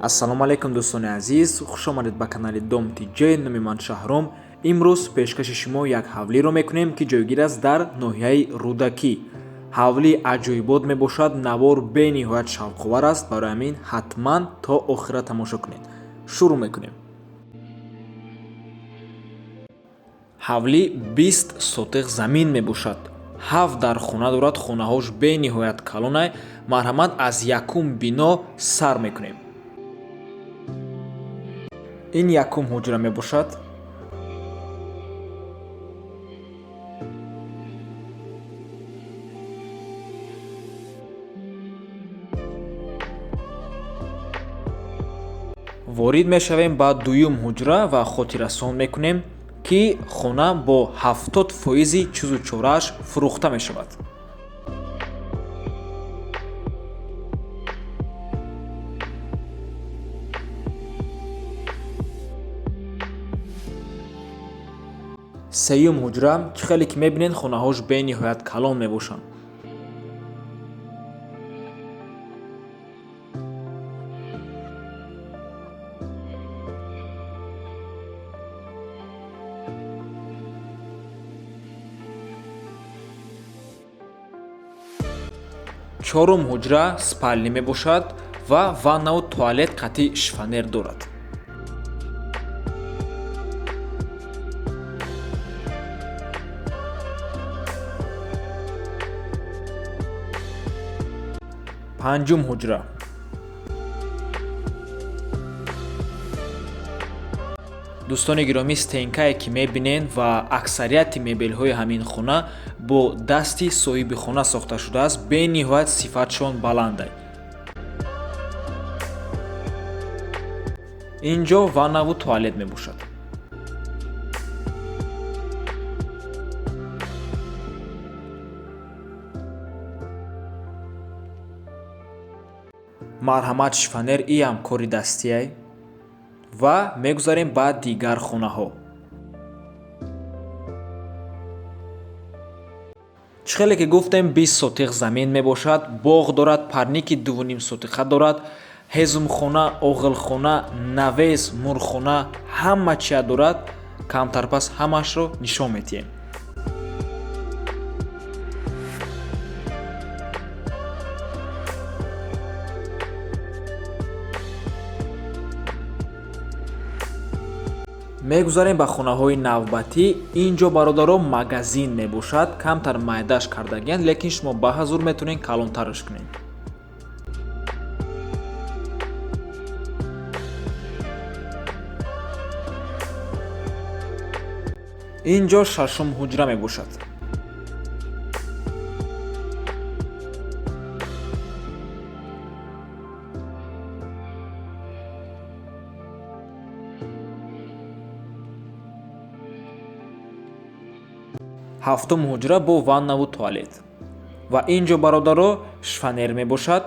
Ассалому алайкум, дӯстони азиз, хуш омадед ба канали Дом ТҶ. Номи ман Шаҳром. Имрӯз пешкаши шумо як ҳавлиро мекунем, ки ҷойгир аст дар ноҳияи Рӯдакӣ. Ҳавли аҷоибот мебошад, навор бениҳоят шавқовар аст, барои ҳамин ҳатман то охира тамошо кунед. Шурӯъ мекунем. Ҳавлӣ 20 сотиқ замин мебошад. 7 дар хона дорад, хонаҳош бениҳоят калонай. Марҳамат, аз якум бино сар мекунем. Ин якум ҳуҷра мебошад. Ворид мешавем ба дуюм ҳуҷра ва хотиррасон мекунем, ки хона бо 70 фоизи чизу чорааш фурӯхта мешавад. Сеюм ҳуҷра. Чӣ хеле ки мебинед, хонаҳош бениҳоят калон мебошанд. Чорум ҳуҷра спальня мебошад ва ваннаву туалет қати шифоньер дорад. Панҷум ҳуҷра. Дӯстони гиромӣ, стенкае ки мебинед ва аксарияти мебелҳои ҳамин хона бо дасти соҳиби хона сохта шудааст, бениҳоят сифатшон баландай. Ин ҷо ваннаву туалет мебошад. Марҳамат, шифоньер иам кори дастияй. Ва мегузарем ба дигар хонаҳо. Чӣ хеле ки гуфтем, 20 сотиқ замин мебошад, боғ дорад, парники дувуним сотиқа дорад, ҳезумхона, оғилхона, навес, мурғхона, ҳама чия дорад. Камтар пас ҳамаашро нишон медиҳем. Мегузарем ба хонаҳои навбатӣ. Ин ҷо, бародаро, магазин мебошад. Камтар майдаш кардагиянд, лекин шумо ба ҳазур метавонед калонтараш кунед. Ин ҷо шашум ҳуҷра мебошад. Ҳафтум ҳуҷра бо ваннаву туалет. Ва ин ҷо, бародаро, шифоньер мебошад,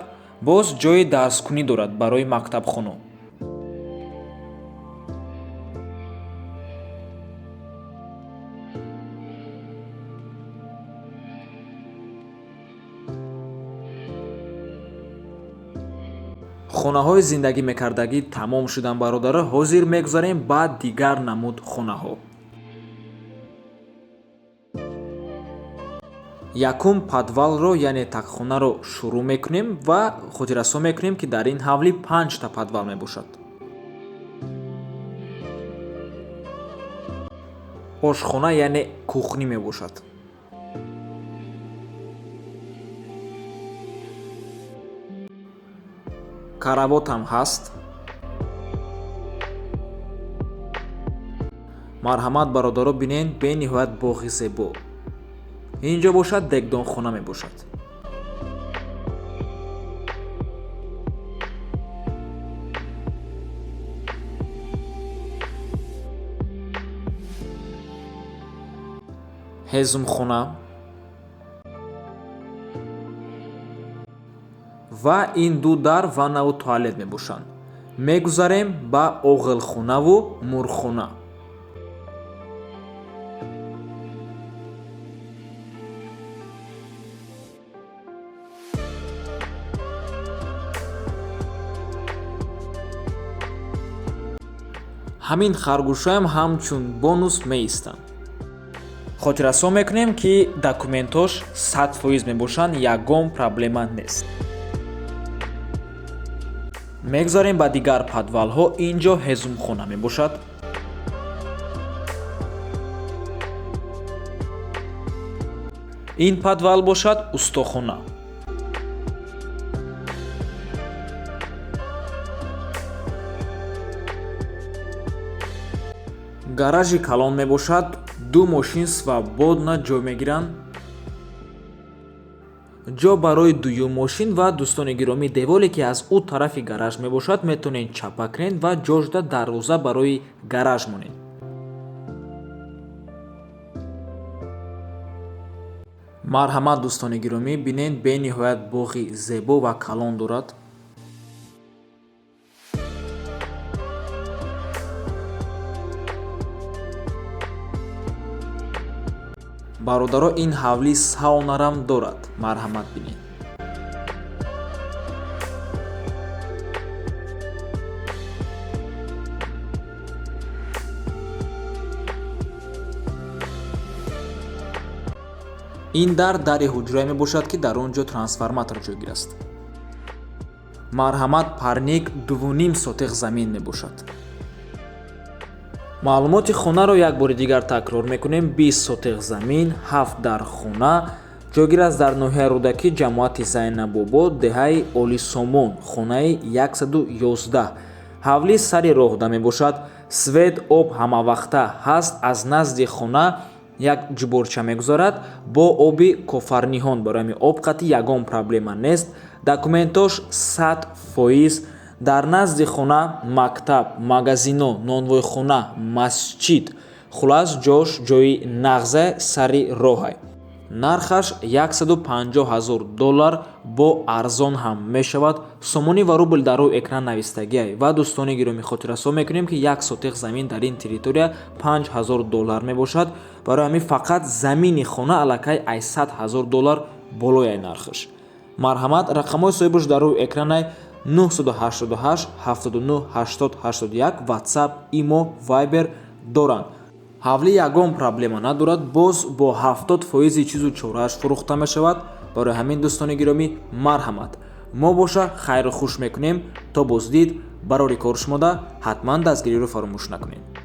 боз ҷои дарскунӣ дорад барои мактабхоно. Хонаҳои зиндагӣ мекардагӣ тамом шуданд, бародаро, ҳозир мегузарем ба дигар намуд хонаҳо. Якум подвалро, яъне тагхонаро шурӯъ мекунем ва хотиррасон мекунем, ки дар ин ҳавлӣ 5та подвал мебошад. Ошхона, яъне кухнӣ мебошад. Каравотам ҳаст. Марҳамат, бародаро, бинед, бениҳоят боғи зебо. Ин ҷо бошад дегдонхона мебошад. Ҳезумхона ва ин ду дар ваннаву туалет мебошанд. Мегузарем ба оғилхонаву мурғхона. Ҳамин харгӯшаам ҳамчун бонус меистанд. Хотиррасон мекунем, ки документош 100% мебошанд, ягон проблема нест. Мегузарем ба дигар подвалҳо. Ин ҷо ҳезумхона мебошад. Ин подвал бошад устохона. Гаражи калон мебошад, ду мошин свободно ҷой мегиранд. Ҷо барои дуюм мошин ва дӯстони гиромӣ, деволе ки аз ӯ тарафи гараж мебошад, метавонед чапа кунед ва ҷошда дарвоза барои гараж монед. Марҳамат, дӯстони гиромӣ, бинед, бениҳоят боғи зебо ва калон дорад. Бародаро, ин ҳавлӣ саунарам дорад. Марҳамат, бинед. Ин дар дари ҳуҷрае мебошад, ки дар он ҷо трансформатор ҷойгир аст. Марҳамат, парник 2,5 сотих замин мебошад. Маълумоти хонаро як бори дигар такрор мекунем. 20 сотих замин, 7 дар хона, ҷойгир аст дар ноҳияи Рӯдакӣ, ҷамоати Зайнабобод, деҳаи Олисомон, хонаи 111. Ҳавлӣ сари роҳда мебошад. Свет, об ҳамавақта ҳаст. Аз назди хона як ҷуборча мегузарад бо оби кофарниҳон. Барои ҳамин об қатъи ягон проблема нест. Документош 100%. Дар назди хона мактаб, магазино, нонвойхона, масҷид. Хулас, ҷош ҷои нағзе, сари роҳай. Нархаш 150 ҳазор доллар, бо арзон ҳам мешавад. Сомонӣ ва рубл дар рӯи экран навистагиай. Ва дӯстони гиромӣ, хотиррасон мекунем, ки як сотих замин дар ин территория 5000 доллар мебошад. Барои ҳамин фақат замини хона аллакай ай 100 ҳазор доллар болояй нархаш. Марҳамат, рақамҳои соҳибаш дар рӯи экранай: 988 79 80 81. WhatsApp, Имо, Viber доранд. Ҳавлӣ ягон проблема надорад, боз бо 70% чизу чорааш фурӯхта мешавад. Барои ҳамин, дӯстони гиромӣ, марҳамат. Мо боша хайру хуш мекунем. То боздид, барори кор шумода ҳатман дастгириро фаромӯш накунед.